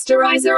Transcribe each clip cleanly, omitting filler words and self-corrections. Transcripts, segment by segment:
Posterizer.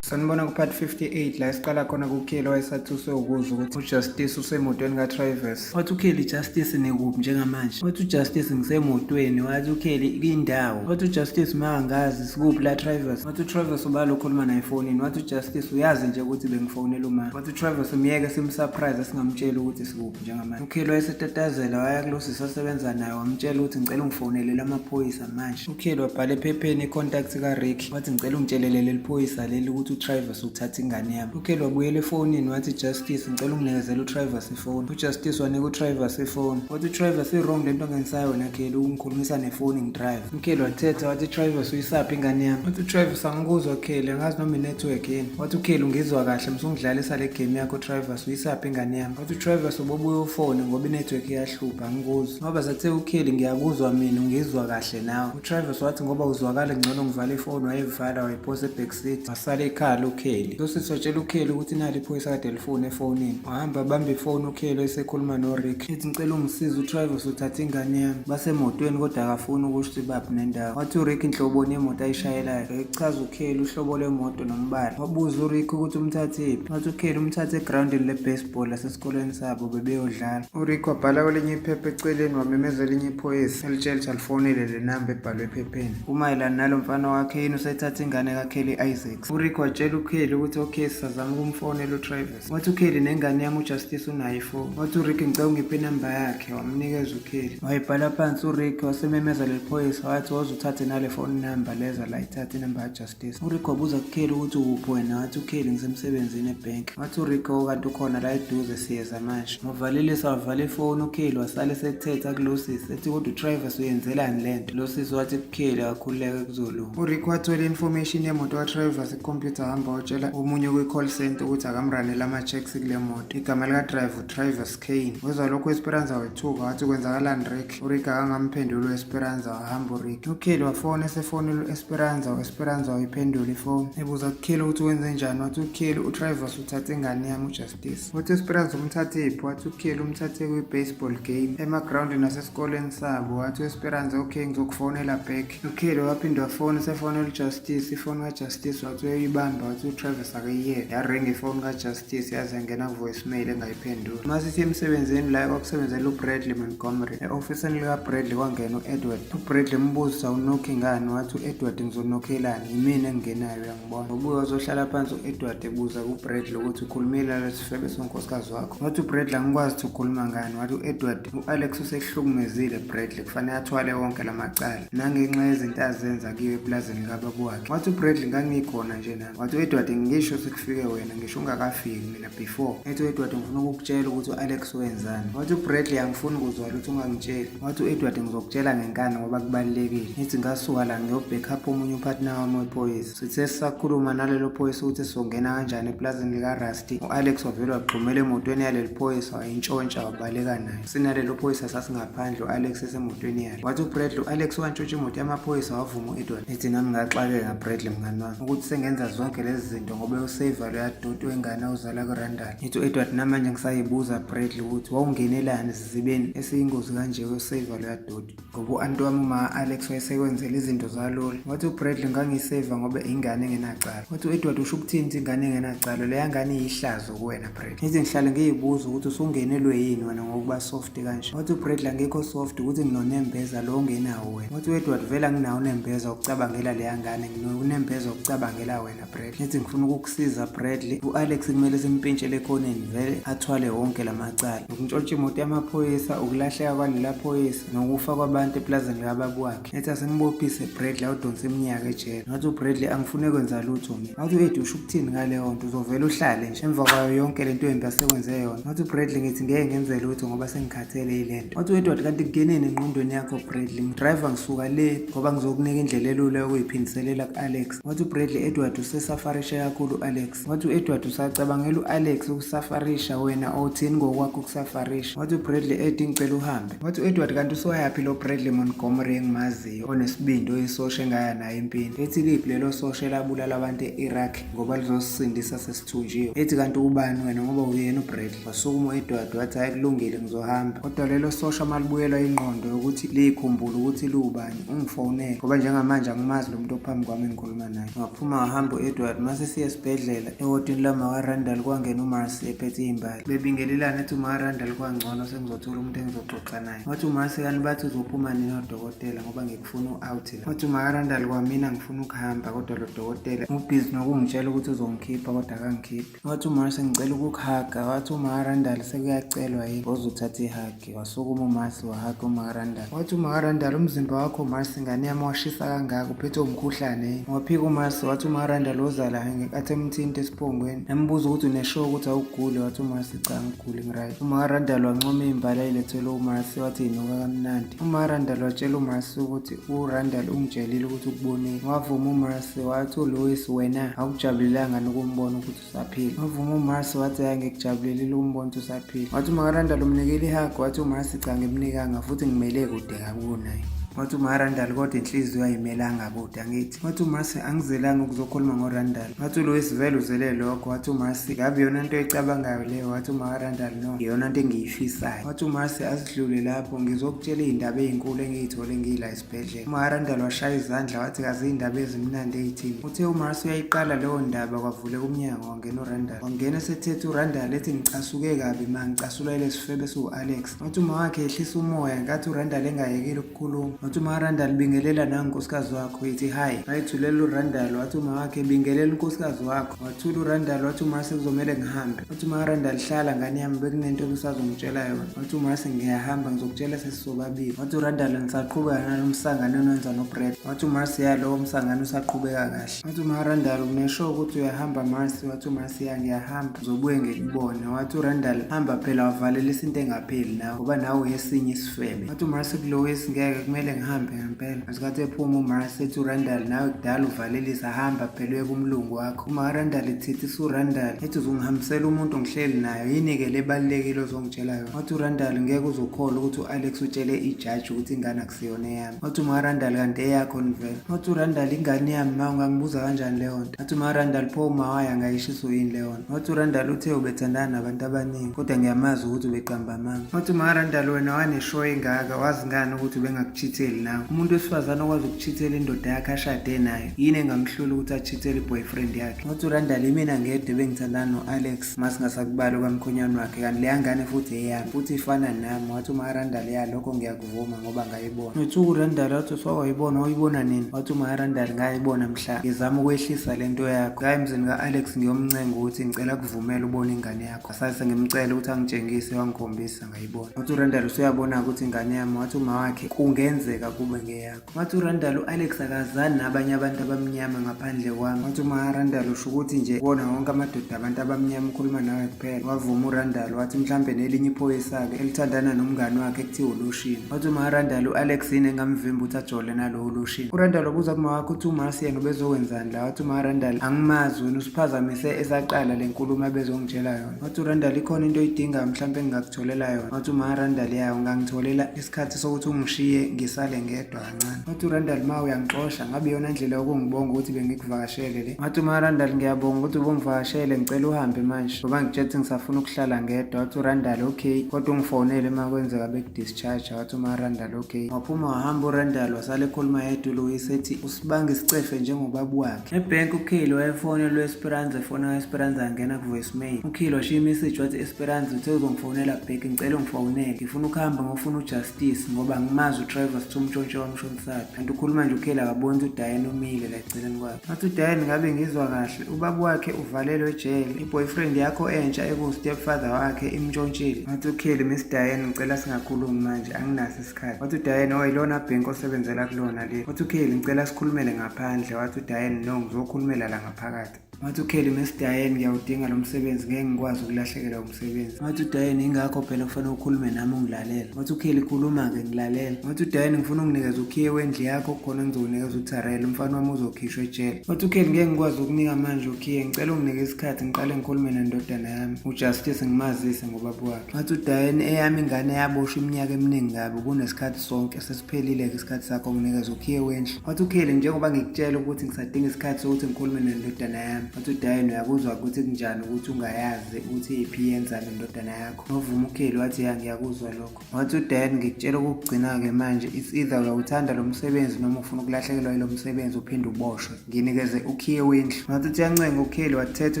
Sanibona ku-part 58 la esiqala khona kuKelly owayesathuswe ukuzwa ukuthi uJustice usemotweni kaTrivers. Wathi uKelly Justice nikuphi njengamanje? Wathi uJustice ngisemotweni. Wathi uKelly kwindawo. Wathi uJustice mangazi sikuphi la Trivers. Wathi uTrivers ubala ukhuluma naye efonini. Wathi uJustice uyazi nje ukuthi bengifonela uma. Wathi uTrivers umyeke simsurprise singamtsheli ukuthi sikuphi njengamanje. UKelly wayesetatazela waya kulosisi asebenza naye wamtshela ukuthi ngicela ungifonelele amaphoyisa manje. UKelly wabhala ephepheni i-contact kaRick wathi ngicela ungitshelele leli phoyisa leli ukuthi uTrivers uthatha ingane yami. UKelly wabuyela efonini wathi Justice ngicela unginikezele uTrivers ifoni. UJustice wanika uTrivers ifoni. Wathi uTrivers i-wrong lento ongenzisayo wena Kelly ukungikhulumisa nefoni ngidrive. UKelly wathetha wathi Trivers uyisaphi ingane yami. Wathi uTrivers angikuzwa Kelly angazi noma i-network yini. Wathi uKelly ungizwa kahle msungidlalisa le game yakho Trivers uyisaphi ingane yami. Wathi uTrivers ubobuye ufone ngoba i-network iyahlupha angikuzwa. Ngoba sathe uKelly ngiyakuzwa mina ungizwa kahle nawe. UTrivers wathi ngoba uzwakala ngcono ngivale ifoni wayivala wayiphosa ebackseat wasala ekhala uKelly. Losisi watshela uKelly ukuthi nali iphoyisa kade lifone efonini. Wahamba bamba ifoni uKelly esekhuluma noRick. Ethi ngicela ungisize uTrivers uthatha ingane yami. Basemotweni kodwa akafuni ukusho ukuthi baphi nendawo. Wathi uRick inhloboni yemoto ayishayelayo. Echaza uKelly uhlobo lwemoto nombala. Wabuza uRick ukuthi umthathephi. Wathi uKelly umthathe egrawundini le-baseball lasesikoleni sabo bebeyodlala. URick wabhala kwelinye iphepha eceleni wamemeza elinye iphoyisa elitshela ukuthi alifonele le namba ebhalwe ephepheni. Kumayelana nalo mfana wakhe yini usethatha ingane kaKelly Isaacs. URick watshela uKelly ukuthi okay sisazama ukumfonela uTravis. Wathi uKelly nengane yami uJustice unayo ifoni. Wathi uRick ngicela ungiphe inamba yakhe wamnikeza uKelly. Wayibhala phansi uRick wasememeza leli phoyisa wathi woza uthathe nale phone number leza la ithathe inamba kaJustice. URick wabuza kuKelly ukuthi ukuphi wena wathi uKelly ngisemsebenzini ebhenki. Wathi uRick kanti ukhona la eduze siyeza manje. Wavalelisa wavala ifoni uKelly wasale esethetha kulosisi ethi kodwa uTravis uyenzelani lento. Losisi wathi kuKelly akakhululeke kuzolunga. URick wathola information yemoto kaTravis ikhompyutha hamba watshela omunye kwi-call center ukuthi akamranele ama-checks kule moto. Igama likadrayiva uTravis Kane. Wezwa lokho u-Esperanza wethuka wathi kwenzakalani Rick? URick akangamphenduli u-Esperanza wahamba uRick. UKelly wafona esefonela u-Esperanza, u-Esperanza wayiphendula ifoni. Ebuza kuKelly ukuthi wenze njani wathi uKelly uTravis uthathe ingane yami uJustice. Wathi u-Esperanza umthathephi wathi uKelly umthathe kwi-baseball game emagrawundini asesikoleni sabo. Wathi u-Esperanza okay ngizokufonela back. UKelly waphinde wafona esefonela uJustice ifoni kaJustice wathi uyoyibamba wathi uTravis akayiyeke. Yaringa ifoni kaJustice yaze yangena ku-voicemail engayiphenduli. Uma sithi emsebenzini la kwakusebenzela uBradley Montgomery. E-ofisini likaBradley kwangena u-Edward. UBradley embuza unokhi ngani wathi u-Edward ngizonokhelani yimina engingenayo uyangibona. Ubuye wazohlala phansi u-Edward ebuza kuBradley ukuthi ukhulumile nalesifebe sonkosikazi wakho. Wathi uBradley angikwazi ukuthi ukhuluma ngani. Wathi u-Edward u-Alex usehlukumezile Bradley kufanele athwale wonke lamacala nangenxa yezinto azenza kuyo epulazini likababa wakhe. Wathi uBradley ngangikhona nje nami. Wathi u-Edward ngisho sekufike wena ngisho ungakafiki mina before. Ethi u-Edward ngifuna ukukutshela ukuthi u-Alex wenzani. Wathi uBradley angifuni kuzwa lutho ungangitsheli. Wathi u-Edward ngizokutshela ngenkani ngoba kubalulekile. Ngithi ngasuka la ngiyo-back up omunye upartner wami wephoyisa. Sithe sisakhuluma nalelo phoyisa ukuthi sizongena kanjani epulazini likaRusty, u-Alex wavele wagxumela emotweni yaleli phoyisa wayintshontsha wabaleka nayo. Sinalelo phoyisa sasingaphandle u-Alex esemotweni yakhe. Wathi uBradley u-Alex wantshontsha imoto yamaphoyisa wavuma u-Edward. Ngithi nami ngaxakeka Bradley mngani wami ukuthi sengenza zonke lezi zinto ngoba uyoseva loya doti wengane awuzala kuRandall. Ngithi u-Edward namanje ngisayibuza Bradley ukuthi wawungenelani esizibeni esiyingozi kanje uyoseva loya doti. Ngoba u-anti wami uma Alex wayesekwenzela izinto zalula. Wathi uBradley ngangiseva ngoba ingane engenacala. Wathi u-Edward usho ukuthini ukuthi ingane engenacala leya ngane iyihlazo kuwena Bradley. Ngithi ngihlale ngiyibuza ukuthi usungenelwe yini wena ngokuba soft kanje. Wathi uBradley angikho soft ukuthi nginonembeza lo ongenawo wena. Wathi u-Edward vele anginawo unembeza wokucabangela leya ngane nginonembeza wokucabangela wena Bradley. Ngithi ngifuna ukukusiza Bradley. U-Alex kumele simpintshele ekhoneni vele athwale wonke lamacala. Ukuntshontsha imoto yamaphoyisa, ukulahleka kwalela phoyisa, nokufa kwabantu epulazini likababa wakhe. Ethi asimbophise Bradley awudonse iminyaka ejele. Wathi uBradley angifune kwenza lutho mina. Wathi u-Eddie usho ukuthini ngaleyo nto uzovele uhlale nje emva kwayo yonke lento embi asekwenze yona. Wathi uBradley ngithi ngeke ngenze lutho ngoba sengikhathele yile nto. Wathi u-Edward kanti kungeneni engqondweni yakho Bradley ngidrayiva ngisuka le ngoba ngizokunika indlela elula yokuyiphindiselela ku-Alex. Wathi uBradley Edward usesa usafarishe kakhulu u-Alex. Wathi u-Edward usacabangela u-Alex ukusafarisha wena othini ngokwakho ukusafarisha. Wathi uBradley Eddie ngicela uhambe. Wathi u-Edward kanti usowayaphi lo Bradley Montgomery engimaziyo onesibindi oyisosha engaya naye empini. Ethi liphi lelo sosha elabulala abantu e-Iraq ngoba lizosisindisa sesithunjiwe. Ethi kanti ubani wena ngoba uyena uBradley. Wasukuma u-Edward wathi hhayi kulungile ngizohamba. Kodwa lelo sosha malibuyelwa ingqondo yokuthi liyikhumbule ukuthi liwubani ungifonele ngoba njengamanje angimazi lo muntu ophambi kwami engikhuluma naye. Waphuma wahamba u-Edward mase siya esibhedlela ewodini lamakarandall kwangena uMarcy ephethe iy'mbali. Bebingelelana ethi umakarandall kwangcono sengizothola umuntu engizoxoxa naye. Wathi uMarcy kanti bathi uzophuma nini odokotela ngoba ngikufuna u-out la. Wathi umakarandall kwamina ngifuna ukuhamba kodwa lo dokotela ubhizi nokungitshela ukuthi uzongikhipha kodwa akangikhiphi. Wathi uMarcy ngicela ukukuhaga. Wathi uMakarandall sekuyacelwa yini ozothatha ihagi. Wasukuma uMarcy wahaga uMakarandall. Wathi uMakarandall umzimba wakho Marcy ngane yami washisa kangaka uphethwe umkhuhlane yini. Waphika uMarcy wathi uMakarandall woza la ngenkathi emthinta esiphongweni. Embuza ukuthi unesure ukuthi awuguli wathi uMarcy cha angiguli ngiright. UMakarandall wancoma iy'mbali ayilethelwe uMarcy wathi inuka kamnandi. UMakarandall watshela uMarcy ukuthi uRandall ungitshelile ukuthi ukubonile. Wavuma uMarcy wathi uLouis wena awukujabulelanga nokumbona ukuthi usaphila. Wavuma uMarcy wathi hhayi ngikujabulelile ukumbona ukuthi usaphila. Wathi uMakarandall umnikile ihug wathi uMarcy cha ngimnikanga futhi ngimele kude kakhulu naye. Wathi uMakarandall kodwa inhliziyo ayimelanga kude angithi. Wathi uMarcy angizelanga ukuzokhuluma ngoRandall. Wathi uLouis vele uzele lokho. Wathi uMarcy ngabe iyona nto oyicabangayo leyo. Wathi uMakarandall no iyona nto engiyifisayo. Wathi uMarcy asidlule lapho ngizokutshela iy'ndaba ey'nkulu engiy'thole ngiyila esibhedlela. UMakarandall washaya izandla wathi kazi iy'ndaba ezimnandi ey'thini. Uthe uMarcy uyayiqala leyo ndaba kwavuleka umnyango wangena uRandall. Wangena esethethe uRandall ethi ngicasuke kabi ma ngicasulwa yilesi sifebe esiwu-Alex. Wathi uma wakhe ehlisa umoya ngenkathi uRandall engayekile ukukhuluma. Wathi uMakarandall bingelela nangu unkosikazi wakho yithi hi. Wayethulela uRandall wathi uma wakhe bingelela unkosikazi wakho. Wathula uRandall wathi uMarcy kuzomele ngihambe. Wathi uMakarandall hlala ngane yami bekunento obusazongitshela yona. Wathi uMarcy ngiyahamba ngizokutshela sesisobabili. Wathi uRandall ngisaqhubeka nalo msangano enwenza noBrad. Wathi uMarcy ya lowo msangano usaqhubeka kahle. Wathi uMaRandall unesho ukuthi uyahamba Marcy. Wathi uMarcy ya ngiyahamba ngizobuye ngikubone. Wathi uRandall hamba phela wavalelisa into engapheli nawe ngoba nawe uyesinye isifebe. Wathi uMarcy kuLouis ngeke kumele ngihambe ngempela. Ngesikhathi ephuma uMarcy ethi uRandall nawe kudala uvalelisa hamba phela uye kumlungu wakho. UMaRandall ethethisa uRandall ethi uzongihambisela umuntu ngihleli nayo yini-ke le ebalulekile ozongitshela yona. Wathi uRandall ngeke uzokholwa ukuthi u-Alex utshele ijaji ukuthi ingane akusiyona eyami. Wathi uMaRandall kanti eyakho nivele. Wathi uRandall ingane yami ma ungangibuza kanjani leyo nto. Wathi uMaRandall pho uma wayo angayishiso yini leyo nto. Wathi uRandall uthe ubethandana nabantu abaningi kodwa ngiyamazi ukuthi ubeqamba amanga. Wathi uMaRandall wena waneshow engaka wazi ngani ukuthi ubengakuchitheli nawe. Umuntu wesifazane okwazi ukuchithela indoda yakhe ashade nayo yini engamhlula ukuthi achithele i-boyfriend yakhe. Wathi uRandall imina ngedwa ebengithandana no-Alex masingasakubali okamkhonyane wakhe kanti leya ngane futhi eyami futhi ifana nami. Wathi uMaRandall ya lokho ngiyakuvuma ngoba ngayibona. Ngethuka uRandall wathi usowayibona wayibona nini? Wathi uMaRandall ngayibona mhla ngizama ukwehlisa le nto yakho. Ngaya emzini ka-Alex ngiyomncenga ukuthi ngicela kuvumela ubone ingane yakho. Sase ngimcela ukuthi angitshengise wangikhombisa ngayibona. Wathi uRandall usuyabona ukuthi ingane yami wathi uma wakhe kungenzeka kube ngeyakho. Wathi uRandall u-Alex akazani nabanye abantu abamnyama ngaphandle kwami. Wathi uMaRandall usho ukuthi nje kuwona wonke amadoda abantu abamnyama ukhuluma nawe kuphela. Wavuma uRandall wathi mhlampe nelinye iphoyisa-ke elithandana nomngani wakhe ekuthiwa uLushini. Wathi uMaRandall u-Alex yini engamvimba ukuthi ajole nalowo Lushini. URandall wabuza kuma wakhe ukuthi uMarcy yena ubezokwenzani la. Wathi uMaRandall angimazi wena usiphazamise esaqala le nkulumo abezongitshela yona. Wathi uRandall ikhona into oyidingayo mhlampe engingakutholela yona. Wathi uMaRandall ya ungangitholela isikhathi sokuthi ungishiye ngisale ngedwa kancane. Wathi uRandall ma uyangixosha ngabe iyona ndlela yokungibonga ukuthi bengikuvakashele le. Wathi uMaRandall ngiyabonga ukuthi ubungivakashele ngicela uhambe manje ngoba ngitshela ukuthi ngisafuna ukuhlala ngedwa. Wathi uRandall okay kodwa ungifonele uma kwenzeka bekudischarge. Wathi uMaRandall okay. Waphuma wahamba uRandall wasala ekhuluma yedwa uLouis ethi usibanga isicefe njengobaba wakhe. Ebhenki uKaylee wayefonelwe Esperanza efona ka-Esperanza angena ku-voicemail. UKaylee washiya imessage wathi Esperanza uthe uzongifonela back ngicela ungifonele ngifuna ukuhamba ngofuna uJustice ngoba angimazi uTrevor sithi umtshontshe wamshonisaphi. Kanti ukhuluma nje uKaylee akaboni ukuthi uDiane umile la eceleni kwakhe. Wathi uDiane ngabe ngizwa kahle ubaba wakhe uvalelwe ejele i-boyfriend yakho entsha ekuwu-stepfather wakhe imtshontshile. Wathi uKaylee Miss Diane ngicela singakhulumi manje anginaso isikhathi. Wathi uDiane oh ilona bhenki osebenzela kulona leli. Wathi uKaylee ngicela sikhulumele ngaphandle. Wathi uDiane no ngizokhulumela la ngaphakathi. Wathi uKelly, Miss Diane, ngiyawudinga lo msebenzi, ngeke ngikwazi ukulahlekelwa umsebenzi. Wathi uDiane, ingakho phela kufanele ukhulume nami ungilalela. Wathi uKelly, khuluma-ke ngilalela. Wathi uDiane, ngifuna unginikeze ukhiye wendlu yakho khona ngizowunikeza uTarel, umfana wami uzokhishwa ejele. Wathi uKelly, ngeke ngikwazi ukunika manje ukhiye, ngicela unginike isikhathi ngiqale ngikhulume nendodana yami uJustice ngimazise ngobaba wakhe. Wathi uDiane, eyami ingane yaboshwa iminyaka eminingi kabi, kunesikhathi sonke sesiphelile-ke isikhathi sakho, nginikeza ukhiye wendlu. Wathi uKelly, njengoba ngikutshela ukuthi ngisadinga isikhathi sokuthi ngikhulume nendodana yami. Wathi uDiane, uyakuzwa ukuthi kunjani ukuthi ungayazi ukuthi iphi yenzani indodana yakho. Wavuma uKelly wathi ya, ngiyakuzwa lokho. Wathi uDiane, ngikutshela okokugcina-ke manje, it's either uyawuthanda lo msebenzi noma ufuna ukulahlekelwa yilo msebenzi uphinde uboshwe. Nginikeze ukhiye wendlu. Wathi uthi uyancenga uKelly, wathetha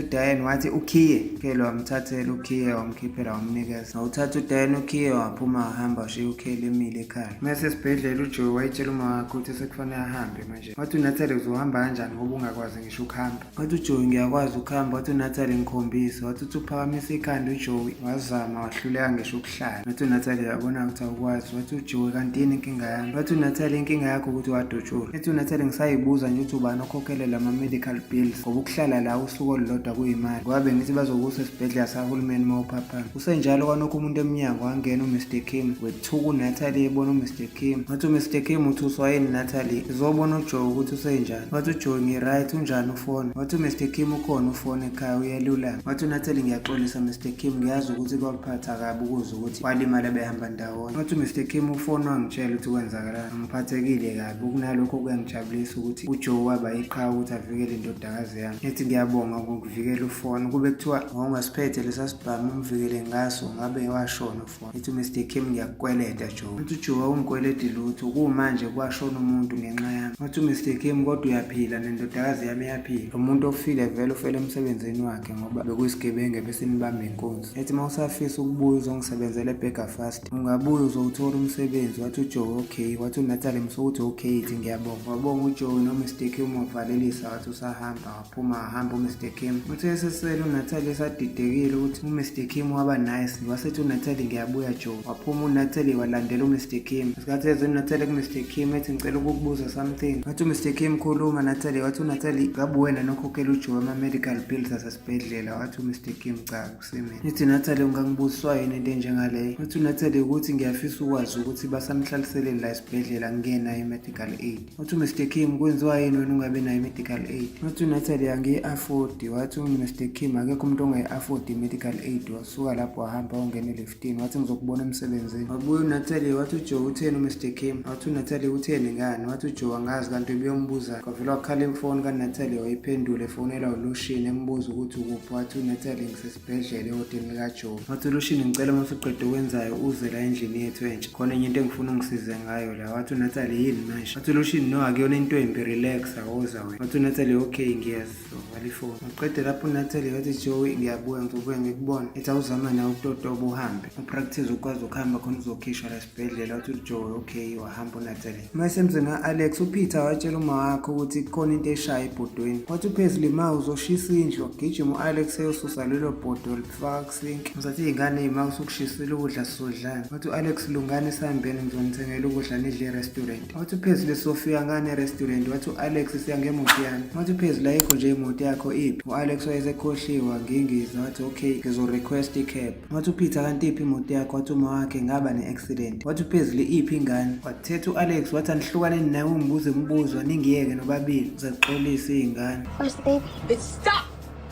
uDiane wathi ukhiye. uKelly wamthathela ukhiye wamkhiphela wamnikeza. Wawuthatha uDiane ukhiye waphuma wahamba washiya uKelly emile ekhaya. Mase esibhedlela uJoe wayetshela uma wakhe ukuthi sekufanele ahambe manje. Wathi uNatalie, uzohamba kanjani ngoba ungakwazi ngisho ukuhamba? Wathi uJoey, ngiyakwazi ukuhamba. Wathi uNatalie, ngikhombise. Wathi uthi uphakamisa ikhanda uJoey, wazama wahluleka ngisho ukuhlala. Wathi uNatalie, uyabona ukuthi awukwazi. Wathi uJoey, kanti yini inkinga yami? Wathi uNatalie, inkinga yakho ukuthi wadutshulwa. Ethi uNatalie, ngisayibuza nje ukuthi ubani okhokhele lama-medical bills ngoba ukuhlala la usuku olulodwa kuyimali. Ngoba bengithi bazokusa esibhedlela sakahulumeni uma uphaphama. Kusenjalo kwanokho umuntu emnyango wangena uMr Kim. Wethuka uNatalie ebona uMr Kim. Wathi uMr Kim, uthuswa yini Natalie? Uzobona uJoe ukuthi usenjani. Wathi uJoe, ngi-right, unjani ufone? Wathi uMr Kim, ukhona ufone ekhaya uyelulama. Wathi uNatalie, ngiyaxolisa Mr Kim, ngiyazi ukuthi kwakuphatha kabi ukuzwa ukuthi walimala behamba ndawonye. Wathi uMr Kim, ufone wangitshela ukuthi kwenzakalani. Ngiphathekile kabi, kunalokho kuyangijabulisa ukuthi uJoe waba iqhawe ukuthi avikele indodakazi yami. Ethi ngiyabonga ngokuvikela ufone. Kube kuthiwa wawungasiphethe lesa sibhamu umvikele ngaso ngabe washona ufone. Ethi uMr Kim, ngiyakukweleta Joe. Wathi uJoe, awungikweleti lutho, kumanje kwashona umuntu ngenxa yami. Wathi uMr Kim, kodwa uyaphila nendodakazi yami iyaphila. Lo muntu ofile vele ufele emsebenzini wakhe ngoba bekuyisigebengu ebesinibamba inkunzi. Ethi uma usafisa ukubuya uzongisebenzela eBurger Fast, ungabuya uzowuthola umsebenzi. Wathi uJoe okay. Wathi uNatalie, msukuthi okay, ithi ngiyabonga. Wabonga uJoe noMr Kim wavalelisa wathi usahamba. Waphuma wahamba uMr Kim. Uthe esesele uNatalie esadidekile ukuthi uMr Kim waba nice. Wasethi uNatalie, ngiyabuya Joe. Waphuma uNatalie walandela uMr Kim. Ngesikhathi eze uNatalie kuMr Kim ethi ngicela ukukubuza something. Wathi uMr Kim, khuluma Natalie. Wathi uNatalie, ngabe uwena nokhokhela uJoe ama-medical bills asesibhedlela? Wathi uMr Kim, cha akusimina. Ithi Natalie, ungangibuziswa yini into enjengaleyo? Wathi uNatalie, ukuthi ngiyafisa ukwazi ukuthi basamhlaliseleni la esibhedlela ngingenayo i-medical aid. Wathi uMr Kim, kwenziwa yini wena ungabi nayo i-medical aid? Wathi uNatalie, angiyi-afford. Wathi uMr Kim, akekho umuntu ongayi-afford i-medical aid. Wasuka lapho wahamba wangena eliftini. Wathi ngizokubona emsebenzini. Wabuya uNatalie wathi uJoe utheni uMr Kim? Wathi uNatalie, utheni ngani? Wathi uJoe, angazi kanti ubeyombuza. Kwavele wakhala ifoni kaNatalie wayiphendula efonela uLushini embuza ukuthi ukuphi. Wathi uNatalie, ngisesibhedlela ehhotini likaJoe. Wathi uLushini, ngicela uma usuqeda okwenzayo uze la endlini yethu entsha. Khona enye into engifuna ungisize ngayo la. Wathi uNatalie, yini manje? Wathi uLushini, no akuyona into embi, relax, awoza wena. Wathi uNatalie, okay ngiyeza. Wavala ifoni. Waqeda lapho uNatalie wathi Joey, ngiyabuya, ngizobuya ngikubone. Ethi awuzama nawe ukutotoba uhambe. Upractice ukwazi ukuhamba khona uzokhishwa la esibhedlela. Wathi uJoey okay, wahamba uNatalie. Uma esemzini ka-Alex, uPeter watshela uma wakhe ukuthi kukhona into eshaya ebhodweni. Wathi uPaisley, ma uzoshisa indlu. Wagijima u-Alex eyosusa lelo bhodo walifaka kusinki. Uzathi iy'ngane ma usukushisile ukudla sizodlani. Wathi u-Alex, lungani sihambeni ngizonithengela ukudla nidle e-restaurant. Wathi uPaisley, sofika ngani e-restaurant? Wathi u-Alex, siya ngemoto yami. Wathi uPaisley, ayikho nje imoto yakho iphi? U-Alex wayesekhohliwe ngingiza. Wathi okay, ngizo-request i-cab. Wathi uPeter, kanti iphi imoto yakho? Wathi uma wakhe, ngaba ne-accident. Wathi uPaisley, iphi ingane? Wathetha u-Alex wathi anihlukaneni naye ungibuza imibuzo ningiyeke nobabili. Uzaxolisa iy'ngane. Where's the baby? Stop!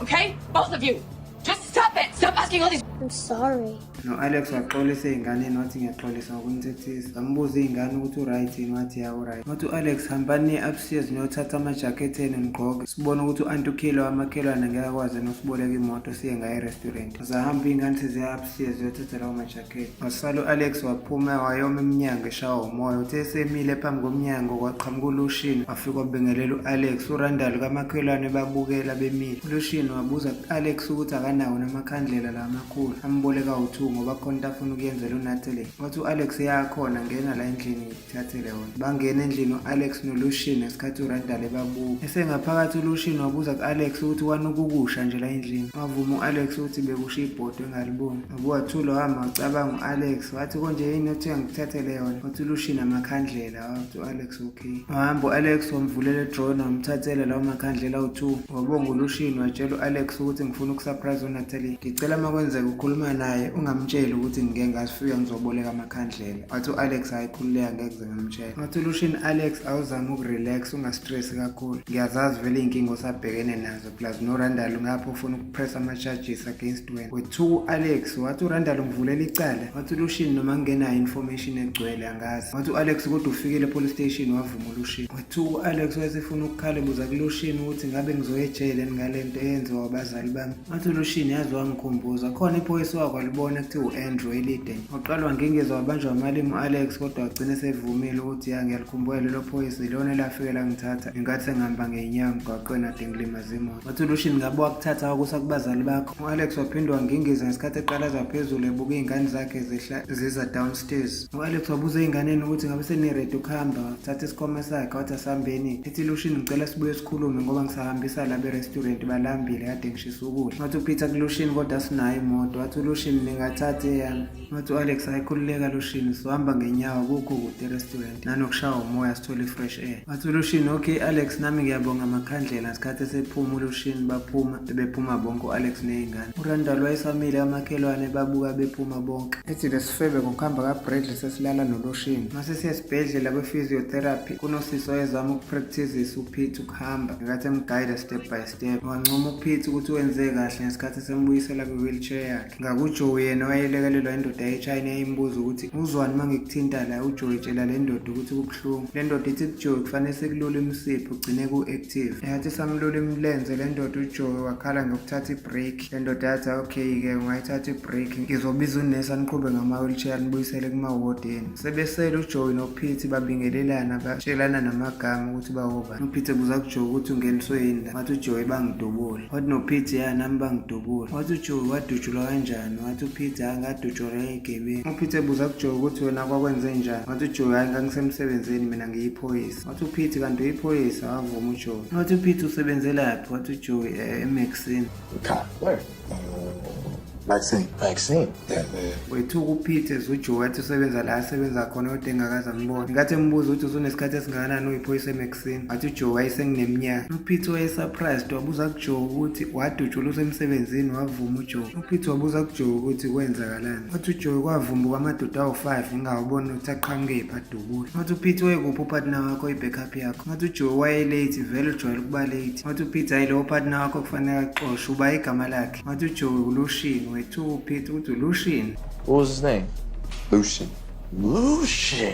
Okay? Both of you! Just stop it! Stop asking all these I'm sorry. No-Alex waxolisa ey'nganeni wathi ngiyaxolisa ngokunithethisa. Wambuza iy'ngane ukuthi u-right yini, wathi ya u-right. Wathi u-Alex, hambani niye upstairs niyothatha amajakhethi enu nigqoke. Sibone ukuthi u-anti uKhilo wamakhelwane ngeke akwazi nosiboleka imoto siye ngayo e-restaurant. Zahamba iy'ngane seziya upstairs ziyothatha lawo majakhethi. Wasala u-Alex waphuma wayoma emnyango eshawa umoya. Uthe esemile phambi komnyango kwaqhamuka uLushini wafika wabingelela u-Alex. URandall kamakhelwane babukela bemile. ULushini wabuza ku-Alex ukuthi akanawo namakhandlela lawa. amakhulu amboleka u-2 ngoba khona into afuna ukuyenzela uNatalie. Wathi u-Alex yakhona ngena la endlini ngithathele wona. Bangena endlini u-Alex noLucian ngesikhathi uRandall ebabuka. Esengaphakathi uLucian wabuza ku-Alex ukuthi kwanuka ukusha nje la endlini. Wavuma u-Alex ukuthi bekusha ibhodwe engaliboni. Wabuwathula wahamba wacabanga u-Alex wathi konje yini othe ngikuthathele yona. Wathi uLucian amakhandlela wathi u-Alex okay. Wahamba u-Alex wamvulela edrone wamthathela lawo makhandlela awu-2. Wabonga uLucian watshela u-Alex ukuthi ngifuna ukusurprise uNatalie. Ngicela uma kwenzeka ukhuluma naye ungamtsheli ukuthi ngike ngasifika ngizoboleka amakhandlela. Wathi u-Alex hayi khululeka ngeke ngize ngimtshele. Wathi uLucian Alex awuzame ukurelax ungastress kakhulu. Ngiyazazi vele iy'nkinga osabhekene nazo plus noRandall ngapha ufuna ukupress ama-charges against wena. Wethuka u-Alex wathi uRandall ungivulela icala. Wathi uLucian noma ngingenayo information egcwele angazi. Wathi u-Alex kodwa ufikile e-police station wavuma uLucian. Wethuka u-Alex wayesefuna ukukhala ebuza kuLucian ukuthi ngabe ngizoya ejele ngale nto eyenziwa abazali bami. Wathi uLucian yazi wangikhumbuza khona iphoyisa wakwalibona kuthiwa u-Andrew elide. Waqala wangingizwa wabanjwa amalimi u-Alex kodwa wagcina esevumile ukuthi ya ngiyalikhumbula lelo phoyisa ilona elafike langithatha ngenkathi sengihamba ngey'nyawo emgwaqweni ade ngilimaze imoto. Wathi uLucian ngabe wakuthatha wakusa kubazali bakho. U-Alex waphinde wangingiza ngesikhathi eqalaza phezulu ebuka iy'ngane zakhe zehla ziza downstairs. U-Alex wabuza ey'nganeni ukuthi ngabe seniredi ukuhamba wathatha isikhwama sakhe wathi asihambeni. Ethi Lucian ngicela sibuye sikhulume ngoba ngisahambisa laba e-restaurant balambile kade ngishisa ukudla. Wathi uPeter kuLucian kodwa sinayo imoto. Wathi uLucian ningathatha eyami. Wathi u-Alex ayikhululeka Lucian sizohamba ngenyawo akukho kude e-restaurant nanokushawa umoya sithole i-fresh air. Wathi uLucian okay Alex nami ngiyabonga amakhandlela ngesikhathi esephuma uLucian baphuma bebephuma bonke u-Alex ney'ngane. URandall wayesamile kamakhelwane babuka bephuma bonke. Ethi lesifebe ngokuhamba kaBradley sesilala noLucian. Mase siya esibhedlela kwe-physiotherapy kunosisi owayezama ukupractice uPete ukuhamba ngenkathi emgayida step by step. Wancoma uPete ukuthi wenze kahle ngesikhathi sembuyisela kwi-wheelchair yakhe. NgakuJoey yena wayelekelelwa indoda yeChina eyayimbuza ukuthi uzwani uma ngikuthinta la. UJoey tshela le ndoda ukuthi kubuhlungu. Le ndoda ithi kuJoey kufanele sekulula imisipha ugcine ku-active. Yathi samlula imilenze le ndoda uJoey wakhala ngokuthatha i-break. Le ndoda yathi okay-ke ungayithatha i-break ngizobiza unesi aniqhube ngama-wheelchair anibuyisele kumawodi enu. Sebesele uJoey noPete babingelelana batshelana namagama ukuthi bawobani. UPete ebuza kuJoey ukuthi ungeniswe yini la. Wathi uJoey bangidubula. Wathi noPete ya nami bangidubula. Wathi uJoey wadutshulwa kanjani? Wathi uPete hayi ngadutshulwa eyigebengu. UPete ebuza kuJoey ukuthi wena kwakwenze njani? Wathi uJoey hayi ngangisemsebenzini mina ngiyiphoyisa. Wathi uPete kanti uyiphoyisa? Wavuma uJoey. Wathi uPete usebenzelaphi? Wathi uJoey eMaxine. Cop. Where? Vaccine. Vaccine? Yeah, yeah. Wethuka uPete uJoe wathi usebenza la asebenza khona kodwa engakaze ambone. Ngenkathi embuza ukuthi usunesikhathi esingakanani uyiphoyisa eMaxine, wathi uJoe wayesengineminyaka. UPete wayesurprised wabuza kuJoe ukuthi wadutshulwa usemsebenzini wavuma uJoe. UPete wabuza kuJoe ukuthi kwenzakalani. Wathi uJoe kwavumbuka amadoda awu-5 ngingawaboni ukuthi aqhamukephi adubula. Wathi uPete wayekuphi upartner wakho i-backup yakho. Wathi uJoe wayelate vele ujwayele ukuba late. Wathi uPete hayi lowo partner wakho kufanele axoshwe uba igama lakhe. Wathi uJoe uLucian wethuka uPete ukuthi uLucian. What was his name? Lucian. Lucian.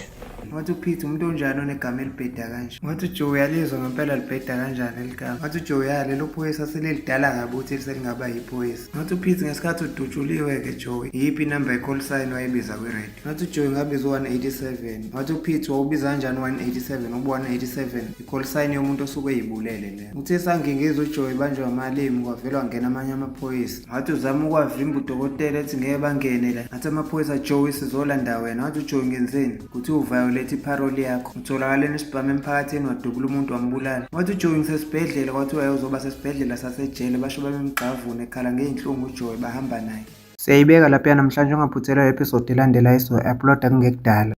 Wathi uPete umuntu onjani onegama elibheda kanje. Wathi uJoe uyalizwa ngempela libheda kanjani eligama. Wathi uJoe ya lelo phoyisa selilidala kabi ukuthi selingaba yiphoyisa. Wathi uPete ngesikhathi udutshuliwe-ke Joey iyiphi inamba ye-call sign wayebiza kwi-radio. Wathi uJoey ngabiza u-187. Wathi uPete wawubiza kanjani u-187 uba 187 i-call sign yomuntu osuke eyibulele le. Uthe sangingizwa uJoey banjwa amalimi kwavele wangena amanye amaphoyisa. Wathi uzama ukwavimba udokotela ethi ngeke bangene la. Wathi amaphoyisa Joey sizolanda wena. Wathi uJoey ngenzeni? Kuthi uviolate iparole yakho. Utholakale nesibhamu emphakathini wadubula umuntu wambulala. Wathi uJoey ngisesibhedlela kwathiwa uzoba sesibhedlela sasejele basho babemgxavuna ekhala ngey'nhlungu uJoey bahamba naye. Siyayibeka lapha namhlanje ungaphuthelwa episode elandelayo esizoyi-uploada kungekudala.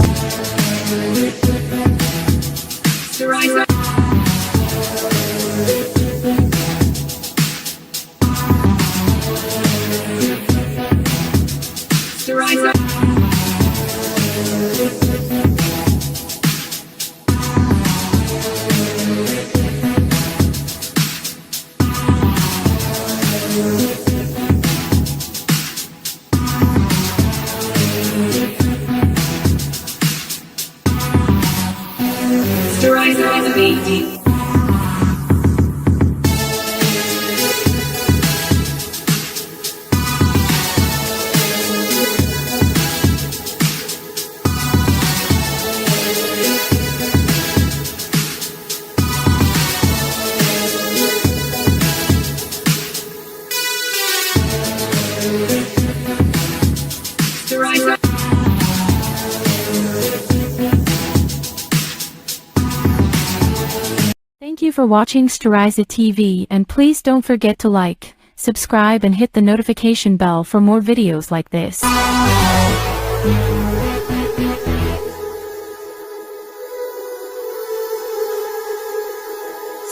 Sterizer. Thank you for watching Steriza TV and please don't forget to like, subscribe and hit the notification bell for more videos like this.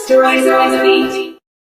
Sterizer on the beat.